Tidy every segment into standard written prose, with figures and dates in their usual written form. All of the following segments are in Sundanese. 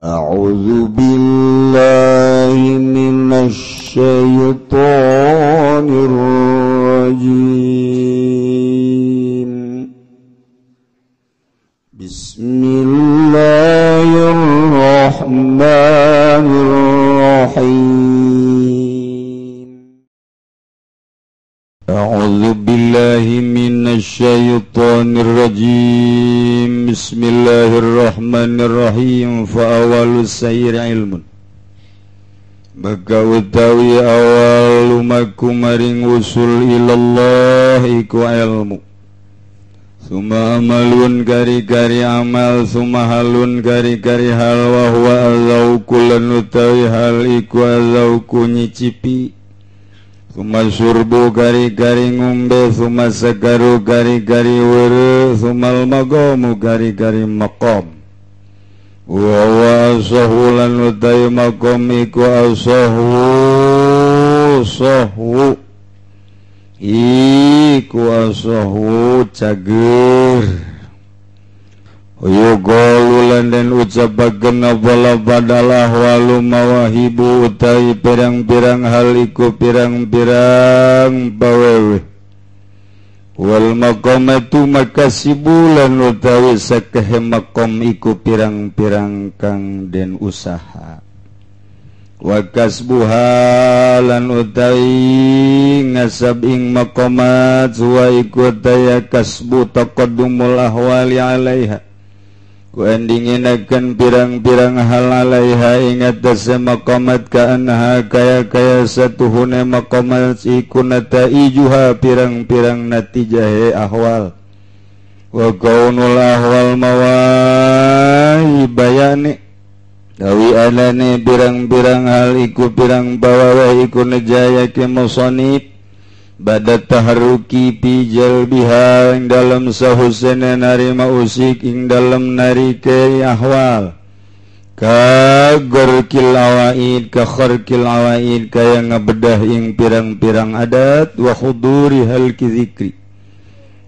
أعوذ بالله من الشيطان الرجيم. بسم الله الرحمن الرحيم. أعوذ بالله من الشيطان الرجيم. بسم الله الرحمن الرحيم. فأول السير علم. Maka utawi awal lumaku maring usul ilallah iku ilmu. Suma amalun kari-kari amal, suma halun kari-kari hal, wa huwa azauku lan utawi hal iku azauku nyicipi. Suma surbu kari-kari ngombe, suma sakaru kari-kari weureuh, sumal maqamu kari-kari maqam. Wa huwa asahu lan utawi maqam iku asahu sahu iku asahu cager. Yuqalu lan den ucapakeun apa badalah walu mawahibu utawi pirang-pirang hal iku pirang-pirang bawewe. Wal maqamatu makasibu lan utawi sakehe maqam iku pirang-pirang kang den usaha. Wa kasbuha lan utawi ngasab ing maqamat wa iku daya kasbu taqaddumul ahwali alaiha. Ku endinginaken pirang-pirang hal alaiha ing atase maqamat kaanha kaya-kaya satuhune maqamat iku nataijuha pirang-pirang natijahe ahwal. Wa kaunul ahwal mawahibayani dawi anane pirang-pirang hal iku pirang bawawa iku nejaya ke musonib bada taharruki pi jalbiha ing dalem sahusene narima usik ing dalem narike ahwal. Ka gorkil awaid ka kharkil awaid kaya ngabedah ing pirang-pirang adat wa huduri hal zikri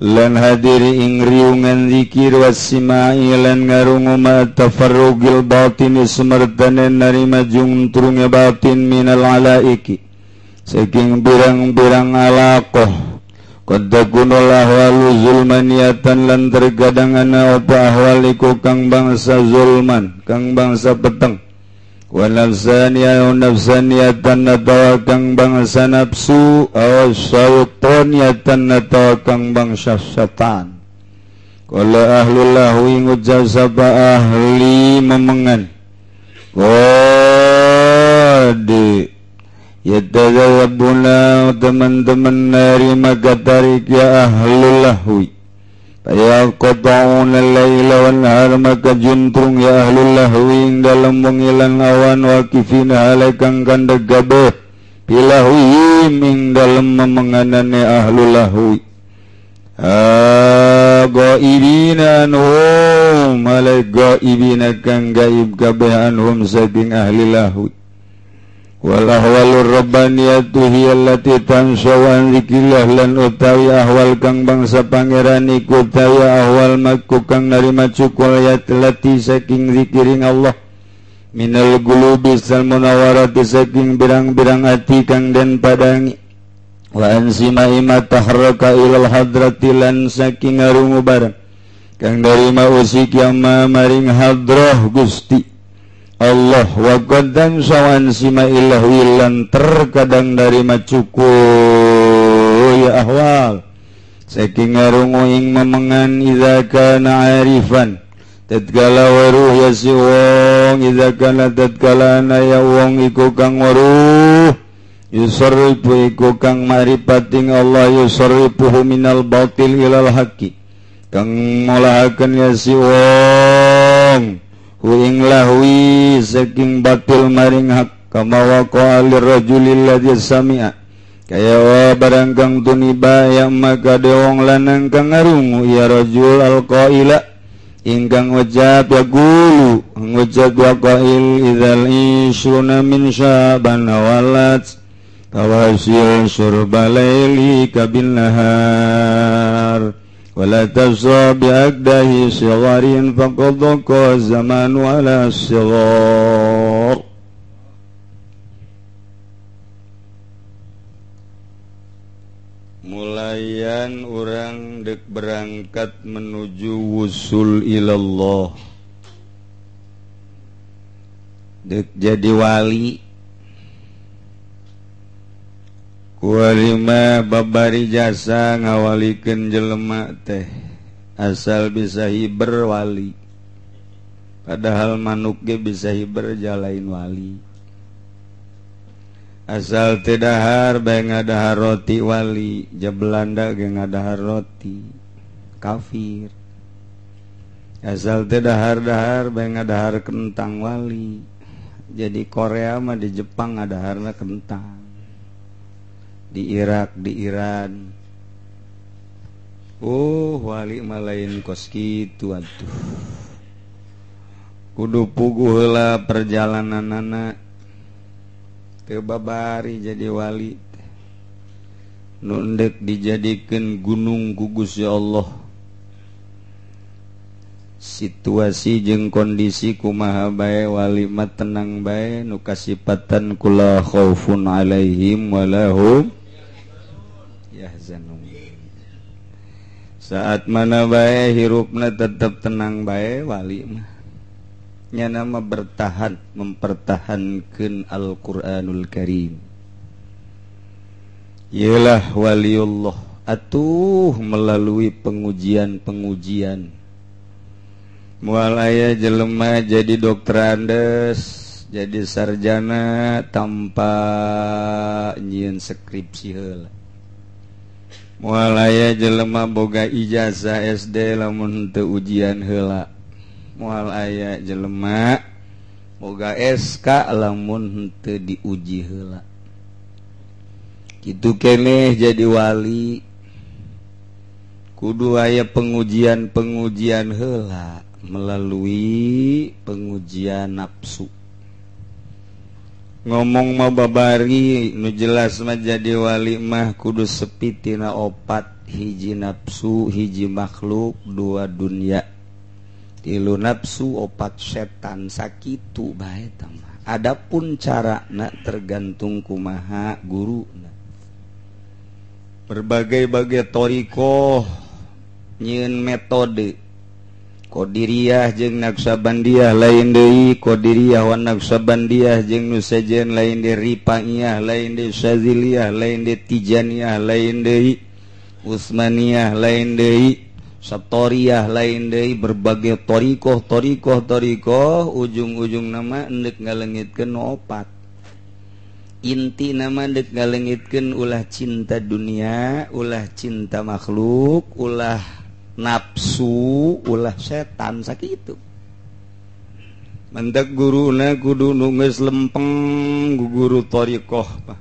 lan hadiri ing riungan zikir wasimai lan ngarungu ma tafarrugil batini sumartane narima jungtrunge batin minal alaiki saking pirang-pirang alaqah. Qad takunul ahwalu zulmaniyatan lan terkadang ana apa ahwal iku kang bangsa zulman kang bangsa peteng. Wa nafsaniyah nafsaniyatan atawa kang bangsa nafsu aw syaitoniyatan atawa kang bangsa setan. Qala ahlul lahwi ngucap sapa ahli memengan. Qad yatadzabuna teman-teman narima katarik ya ahlul lahwi. Ya qata'una laila wan nahar maka juntrung ya ahlul lahwi ing dalem wengi lan awan waqifina halakang kandeg kabeh bilahwi ing dalem memenganane ahlul lahwi. Ghaibina anhum alai ghaibina kang gaib kabeh anhum saking ahli lahwi. Wal ahwalur rabbaniyatu hiya allati tansaw an zikrillah lan utawi ahwal kang bangsa pangeran iku utawi ahwal maku kang narima cukul ayat lati saking zikiring Allah minal qulubi sal munawwarati saking birang-birang ati kang den padangi wa ansima ima taharraka ilal hadrati lan saking ngarungu barang kang narima usik yama maring hadrah Gusti Allah wa qadan sawan sima ilahu lan terkadang dari macuku ya ahwal saking ngarungu ing memengan idza kana arifan tatkala waruh ya si wong idza kana tatkala ana ya wong iku kang waruh yusarrifu iku kang maripating Allah yusarrifuhu minal batil ilal haqqi kang molahaken ya si wong ing lahwi saking batil maring hak kama waqa'a lirrajulil ladzi sami'a kaya wa barang kang tuniba ya maka dewong lanang kang ngarungu ya rajul alqaila ingkang ucap ya gulu ngucap wa qail idzal isruna min syaban walat tawasil surbalaili kabin nahar. Wala tafsa bi'aqdahi sigharin faqad dhaqa zamanu ala sighar. Mulayan urang dek berangkat menuju wusul ilallah, dek jadi wali. Kualima babari jasa ngawalikeun jelema teh asal bisa hiber wali, padahal manuk ge bisa hiber jalain wali. Asal teu dahar bae ngadahar roti wali, ja Belanda ge ngadahar roti kafir. Asal teu dahar-dahar bae ngadahar kentang wali. Jadi Korea mah di Jepang ngadaharna kentang, di Irak, di Iran. Oh, wali mah lain kos kitu atuh. Kudu puguh heula perjalananana. Teu babari jadi wali teh. Nu endek dijadikeun gunung ku Gusti Allah. Situasi jeung kondisi kumaha bae wali mah tenang bae, nu kasipatan kula khaufun alaihim walahum yahzanun. Saat mana bae hirupna tetep tenang bae wali mah. Nyana mah bertahan mempertahankeun Al-Qur'anul Karim. Iyalah waliullah atuh melalui pengujian-pengujian. Moal aya jelema jadi dokter andes, jadi sarjana tanpa nyieun skripsi heula. Moal aya jelema boga ijazah SD lamun teu ujian heula. Moal aya jelema boga SK lamun henteu diuji heula. Kitu keneh jadi wali kudu aya pengujian-pengujian heula melalui pengujian nafsu. Ngomong mah babari nu jelas mah jadi wali mah kudu sepi tina opat, hiji nafsu, hiji makhluk, dua dunia, tilu nafsu, opat setan. Sakitu bae tah. Adapun carana tergantung kumaha guruna. Berbagai-bagai thariqah nyieun metode. Qadiriyah jeung Naqsyabandiyah lain deui, Qadiriyah wa Naqsyabandiyah jeung nu sejen lain deui, Rifaiyah lain deui, Syadziliyah lain deui, Tijaniyah lain deui, Utsmaniyah lain deui, Satoriyah lain deui, berbagai thariqah thariqah thariqah ujung-ujung nama endek ngalengitkeun opat. Inti nama endek ngalengitkeun ulah cinta dunia, ulah cinta makhluk, ulah nafsu, ulah setan. Sakitu mentek guruna kudu nu geus lempeng guru thariqah mah.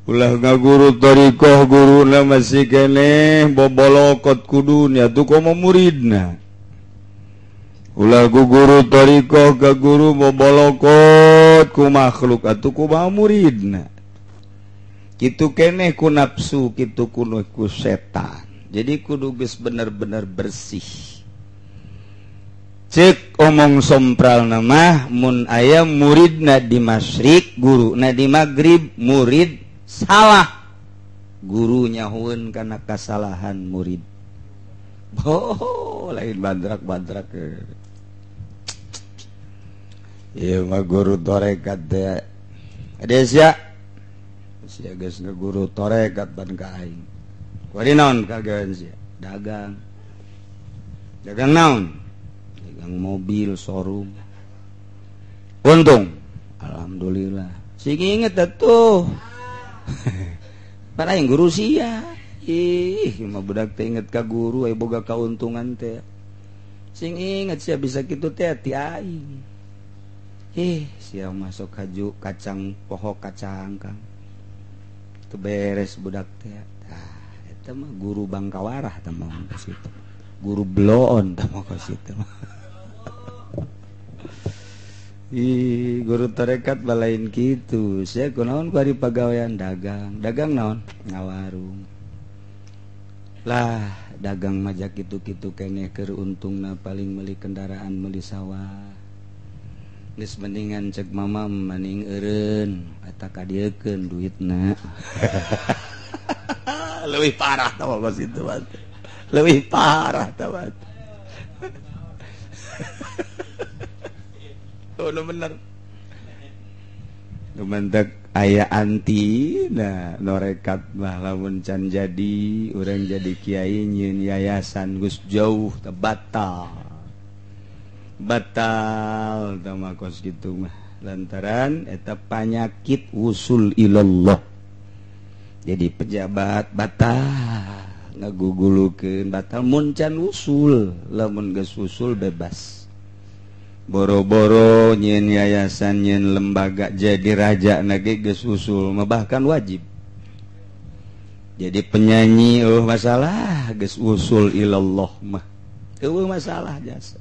Ulah ngaguru thariqah guruna masih keneh bobolokot kudunya tuh komo muridna. Ulah guru thariqah ka guru bobolokot ku makhluk atuh kumaha muridna. Kitu keneh ku nafsu, kitu ku setan. Jadi kudu geus bener-bener bersih. Cek omong sompral nama mun aya muridna di masyrik, guruna di magrib, murid salah, guru nyahueun kana kasalahan murid. Oh, lain badrak-badrak. Ieu mah guru tarekat teh. Ade sia. Sia geus ngaguru tarekat ban ka aing. Kuari naon kagawean sia? Dagang. Dagang naon? Dagang mobil showroom. Untung. Alhamdulillah. Sing inget atuh. Pan aing guru sia. Ih, mah budak teh inget ka guru aya boga kauntungan teh. Sing inget sia bisa kitu teh ti aing. Ih, sia masuk haju kacang poho kacang kang. Teu beres budak teh. Tah, eta mah guru bangkawarah tah mah ka situ. Guru bloon tah mah ka situ. Ih, guru tarekat balain kitu. Sia kunaon ku ari pagawean dagang. Dagang naon? Ngawarung. Lah dagang majak kitu-kitu keneh keur untungna paling meuli kendaraan meuli sawah. Geus mendingan cek mama mending eureun eta kadieukeun duitna. Leuwih parah tah mah itu mah. Leuwih parah tah mah. Oh bener. Lumantak aya anti nah norekat mah lamun can jadi urang jadi kiai nyieun yayasan geus jauh teh batal. Batal tah mah kos kitu mah lantaran eta panyakit usul ilallah. Jadi pejabat batal ngagugulukeun batal mun can usul, lamun geus usul bebas. Boro-boro nyin yayasan nyin lembaga jadi raja nage geus usul mah bahkan wajib. Jadi penyanyi eueuh masalah geus usul ilallah mah. Eueuh masalah jasa.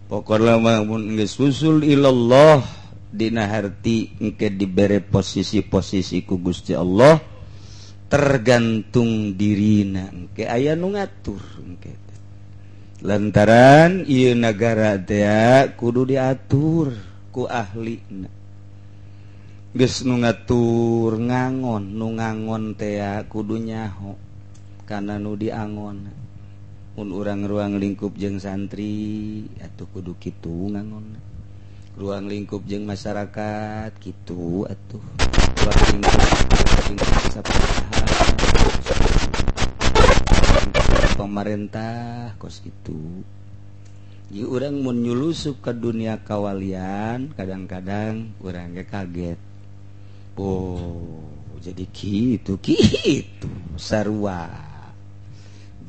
Pokona mah mun geus usul ilallah dina harti engke dibere posisi-posisi ku Gusti Allah tergantung dirina engke aya nu ngatur engke. Lantaran ieu nagara teh kudu diatur ku ahlina. Geus nu ngatur ngangon, nu ngangon teh kudu nyaho kana nu diangon. Mun urang ruang lingkup jeung santri atuh kudu kitu ngangon. Ruang lingkup jeung masyarakat kitu atuh. Ruang lingkup pemerintah kos gitu. Jadi orang mun nyulusup ke dunia kawalian kadang-kadang orang kaget. Oh, jadi gitu gitu sarua.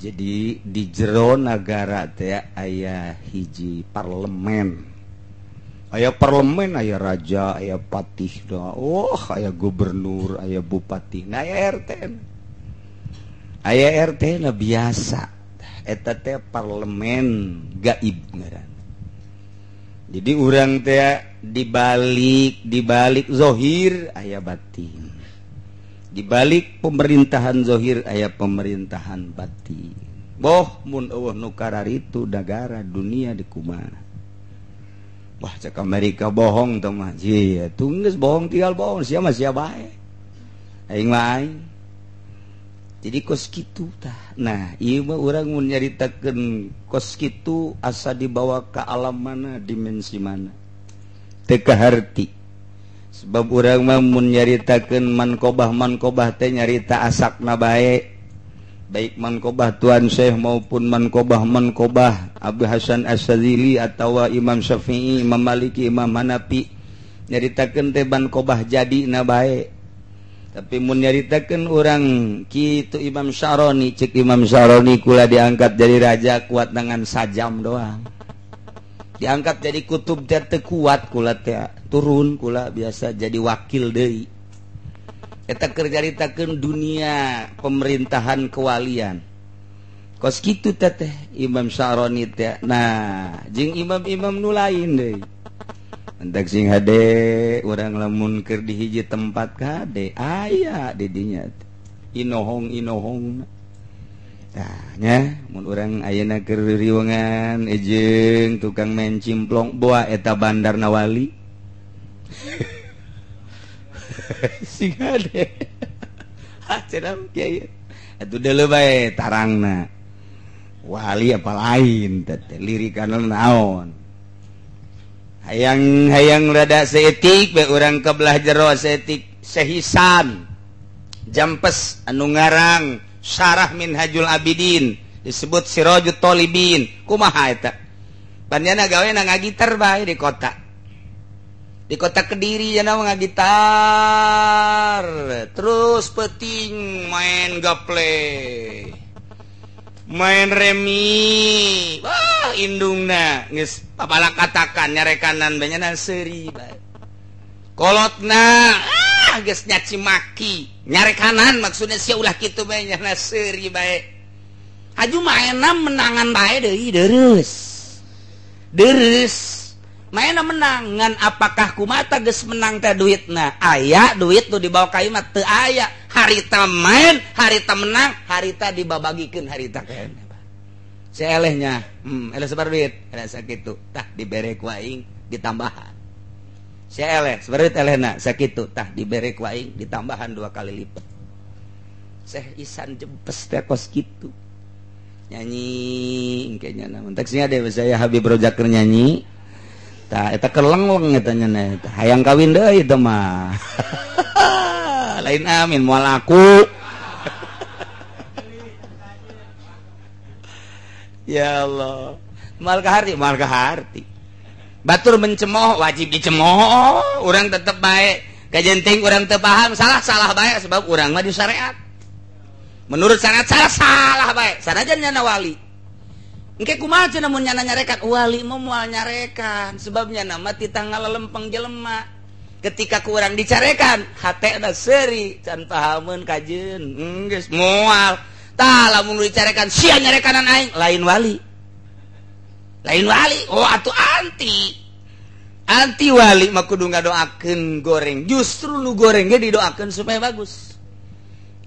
Jadi di jero nagara teh aya hiji parlemen. Aya parlemen, aya raja, aya patih, oh, aya gubernur, aya bupati, nah aya RT. Aya RT na biasa eta teh parlemen gaib ngaran. Jadi urang teh dibalik zohir aya batin. Dibalik pemerintahan zohir aya pemerintahan batin. Boh mun eueuh nu kararitu nagara dunia di kumaha. Wah cek Amerika bohong teh mah. Ieu geus bohong tinggal bohong sia mah sia bae. Aing mah aing. Jadi kos kitu tah. Nah, ieu mah urang mun nyaritakeun kos kitu asa dibawa ka alam mana, dimensi mana. Teu kaharti. Sebab urang mah mun nyaritakeun manqobah-manqobah teh nyarita asakna bae. Baik manqobah Tuan Syekh maupun manqobah-manqobah Abu Hasan Asy-Syadzili atawa Imam Syafi'i, Imam Maliki, Imam Hanafi nyaritakeun teh manqobah jadina bae. Tapi mun nyaritakeun urang kitu Imam Syaroni, cek Imam Syaroni kula diangkat jadi raja kuat dengan sajam doang. Diangkat jadi kutub teh teu kuat kula teh turun kula biasa jadi wakil deui. Eta keur nyaritakeun dunia pemerintahan kewalian. Kos kitu teh teh Imam Syaroni teh. Nah, jeung imam-imam nu lain deui. Entak sing hade urang lamun keur di hiji tempat kade aya di dinya inohong-inohong. Tah nya mun urang ayeuna keur riwengan jeung tukang main cimplong boa eta bandar nawali. Sing hade. Ha cenah kiai. Atuh deuleu bae tarangna. Wali apa lain teh lirikan naon. Hayang-hayang rada seetik bae urang ke belah jero seetik sehisan jampes anu ngarang Syarah Minhajul Abidin disebut Sirajut Thalibin kumaha eta panjana gawe na ngagitar bae di kota Kediri jana ngagitar terus peting main gaple main remi wah indungna geus papalakatakan nyarekanan banyana seuri bae kolotna ah geus nyaci maki nyarekanan maksudnya sia ulah kitu bae nyana seuri bae aju maenna menangan bae deui deres deres Mainna menang ngan apakah kumata geus menang teh duitna? Aya duit nu dibawa ka imah teu aya. Harita main, harita menang, harita dibabagikeun harita keneh. Seelehnya, eleh sabar duit, eleh sakitu. Tah dibere ku aing ditambahan. Seeleh sabar duit elehna sakitu, tah dibere ku aing ditambahan 2 kali lipat. Syekh Isan jempes teh kos kitu. Nyanyi kayaknya namun teksnya deh saya Habib Rojak nyanyi. Tah eta keleng-leng eta nya eta hayang kawin deui eta mah. Lain amin moal laku. Ya Allah, moal kaharti, moal kaharti. Batur mencemooh wajib dicemooh, urang tetep bae. Kajenting urang teu paham, salah-salah bae sebab urang mah di syariat. Menurut syariat salah-salah bae. Sanajan nyana wali. Engke kumaha cenah mun nyana nyarekan? Wali mah moal nyarekan, sebab nyana mah titah ngalalempeng jelema. Ketika ku urang dicarekan, hatena seuri, can pahameun kajeun. Geus moal. Tah lamun dicarekan sia nyarekanan aing, lain wali. Lain wali. Oh atuh anti. Anti wali mah kudu ngadoakeun goreng. Justru nu goreng ge didoakeun supaya bagus.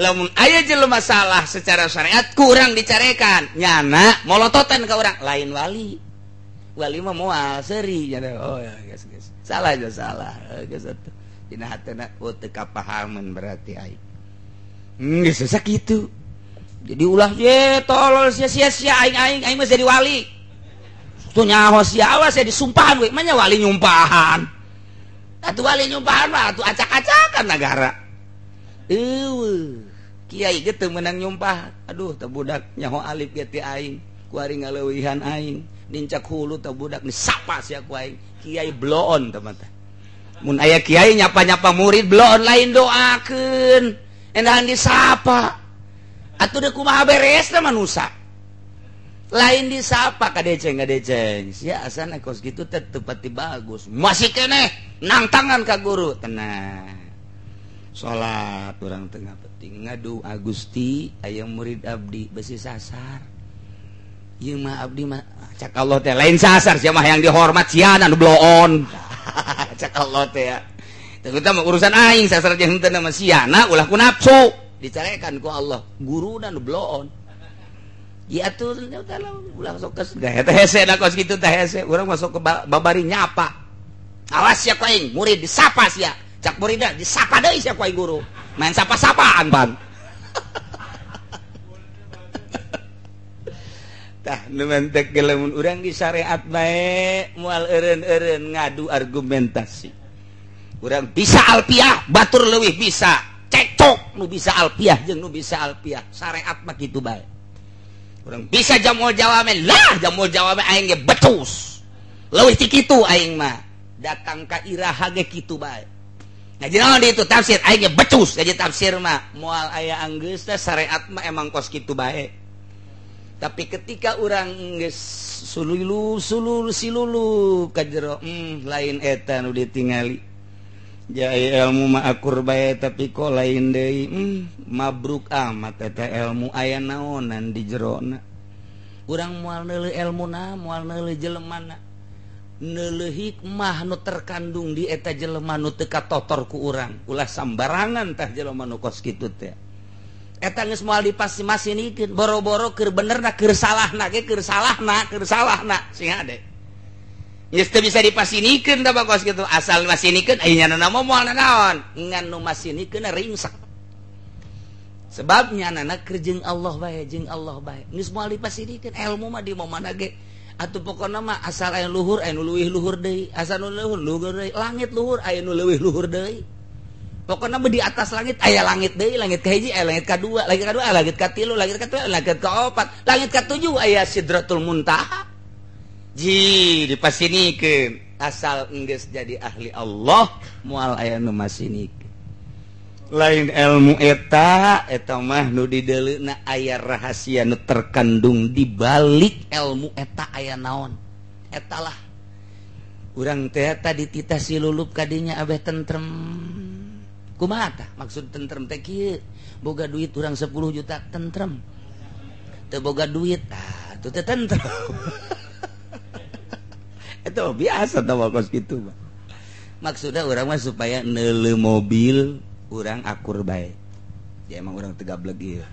Lamun aya jelema salah secara syariat kurang dicarekan, nyana molototan ka urang, lain wali. Wali mah moal seuri nya. Oh ya geus geus. Salah aja salah. Geus atuh. Dina hatena oh teu kapahaman berarti aing. Geus sakitu. Jadi ulah ye tolol sia-sia aing aing aing mah jadi wali. Tuh nyaho sia awas ya disumpahan we, mah nya wali nyumpahan. Atuh wali nyumpahan mah atuh acak-acakan negara. Eueuh, kiai ge teu meunang nyumpah. Aduh teu budak nyaho alif ge ti aing, kuari ngaleuwihan aing, nincak hulu teu budak disapa sia ku aing. Kiai bloon teh mah. Mun aya kiai nyapa-nyapa murid bloon lain doakeun, endahan disapa. Atuh deuk kumaha beresna manusa. Lain disapa kadeceng kadeceng. Sia asana kos kitu teh teu pati bagus. Masih keneh nangtangan ka guru, tenang. Salat urang tengah penting ngadu Agusti aya murid abdi besi sasar. Ieu mah abdi mah cak Allah teh lain sasar sia mah yang dihormat sia anu bloon. Cak Allah teh ya. Teu mah urusan aing sasar jeung henteu mah siana ulah ku nafsu. Dicarekan ku Allah guru dan bloon. Ya atuh ulah sok kes eta hese da kos kitu teh hese urang masuk ke babari nyapa. Awas sia ku aing murid disapa sia. Cak muridna disapa deui sia ku aing guru. Main sapa-sapaan pan. Tah nu mentek ge lamun urang di syariat bae moal eureun-eureun ngadu argumentasi. Urang bisa alpiah batur leuwih bisa. Cekcok nu bisa alpiah jeung nu bisa alpiah syariat mah kitu bae. Urang bisa jamul jawame lah jamul jawame aing ge becus. Leuwih ti kitu aing mah datang ka iraha ge kitu bae. Ngaji naon di itu tafsir aing ge becus ngaji tafsir mah moal aya anggeus teh syariat mah emang kos kitu bae. Tapi ketika urang geus sululu sululu silulu ka jero lain eta nu ditingali. Jai ilmu mah akur bae tapi kok lain deui mabruk amat eta ilmu aya naonan di jerona. Urang moal neuleuh elmuna, moal neuleuh jelemana. Neuleuh hikmah nu terkandung di eta jelema nu teu katotor ku urang. Ulah sambarangan tah jelema nu kos kitu teh. Eta geus moal dipasi-masinikeun, boro-boro keur benerna keur salahna ge keur salahna, keur salahna sing hade. Geus teu bisa dipasinikeun da kos kitu, asal masinikeun aya nyana mah moal nanaon, ngan nu masinikeun ringsek. Sebab nyanana keur jeung Allah bae, jeung Allah bae. Geus moal dipasinikeun ilmu mah di mana ge. Atuh pokona mah asal aya luhur aya nu leuwih luhur deui, asal nu luhur luhur deui, langit luhur aya nu leuwih luhur deui. Pokona mah di atas langit aya langit deui, langit kahiji aya langit kadua, langit kadua langit katilu, langit katilu, langit kaopat, langit katujuh aya Sidratul Muntaha. Ji dipasinikeun asal enggeus jadi ahli Allah moal aya nu masinikeun. Lain ilmu eta eta mah nu dideuleuna aya rahasia nu terkandung di balik ilmu eta aya naon. Eta lah urang teh tadi titah silulup kadinya abeh tentrem. Kumaha tah maksud tentrem teh kieu? Boga duit urang 10 juta tentrem. Teu boga duit tah atuh teh tentrem. Itu biasa tau kos kitu mah. Maksudnya urang mah supaya neuleu mobil urang akur bae. Ya emang urang teu gablek ieu.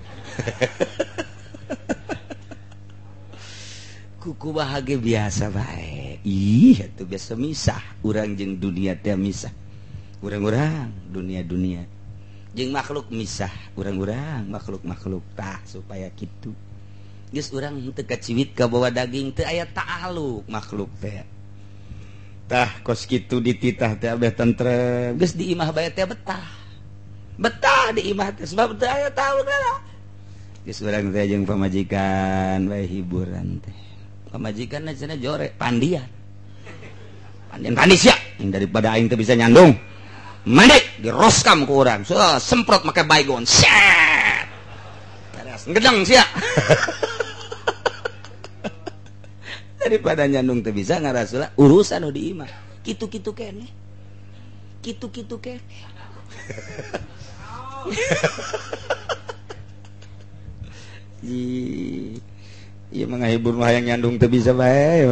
Kuku bahagia biasa bae. Ih, atuh biasa misah urang jeung dunia teh misah. Urang-urang dunia-dunia jeung makhluk misah, urang-urang makhluk-makhluk tah supaya kitu. Geus urang teu kaciwit ka bawa daging teu aya ta'aluk makhluk teh. Tah kos kitu dititah teh abeh tentrem geus di imah bae teh betah. Betah di imah teh sebab teu aya ta'aluk lah. Geus urang teh jeung pamajikan bae hiburan teh. Pamajikan cenah jore pandian. Pandian pandi sia daripada aing teu bisa nyandung. Mandi diroskam ku urang. So, semprot make baygon. Set. Beres ngedeng sia. Daripada nyandung teu bisa ngarasula urusan nu di imah. Kitu-kitu keneh. Kitu-kitu keneh. Ieu mah ngahibur mah hayang nyandung teu bisa bae.